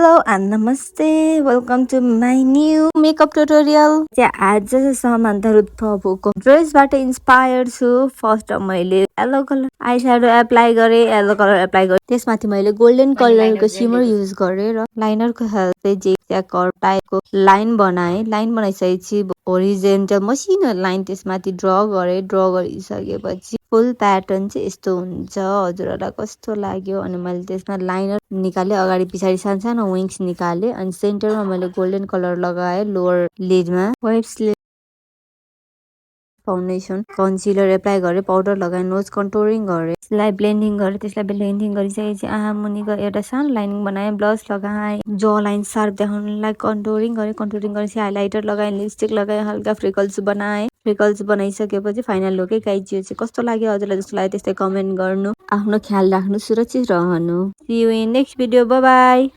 Hello and namaste. Welcome to my new makeup tutorial. आज समान्ता रुद्रको ड्रेसबाट inspire छु. First मैले yellow colour I shadow apply गरे, yellow colour apply गरे. त्यसमाथि मैले गोल्डन कलरको सिमर युज गरे र लाइनरको हेल्पले जिगज्याग टाइपको लाइन बनाए. लाइन बनाइसकेपछि होरिजेन्टल मसिनो लाइन त्यसमाथि ड्र गरिसकेपछि फुल प्याटर्न चाहिँ यस्तो हुन्छ. हजुरहरूलाई कस्तो लाग्यो? अनि मैले त्यसमा लाइनर निकाले, अगाडि पछाडि सानो विङ्स निकाले, अनि सेन्टरमा मैले गोल्डन कलर लगाए. लोअर लिडमा वाइप्सले फाउन्डेसन कन्सिलर एप्लाई गरे, पाउडर लगाए, नोज कन्टुरिङ गरे, त्यसलाई ब्लेन्डिङ गरिसकेपछि आँखा मुनिको एउटा सानो लाइनिङ बनाए, ब्लस लगाए, जॉ लाइन सार्प देखाउनलाई कन्टुरिङ गरेपछि हाइलाइटर लगाए, लिपस्टिक लगाए, हल्का फ्रिकल्स बनाए. फ्रिकल्स बनाइसकेपछि फाइनल लुक गाइज यो चाहिँ कस्तो लाग्यो हजुरलाई? जस्तो लाग्यो त्यस्तै कमेन्ट गर्नु. आफ्नो ख्याल राख्नु, सुरक्षित रहनु. See you in next video. Bye by.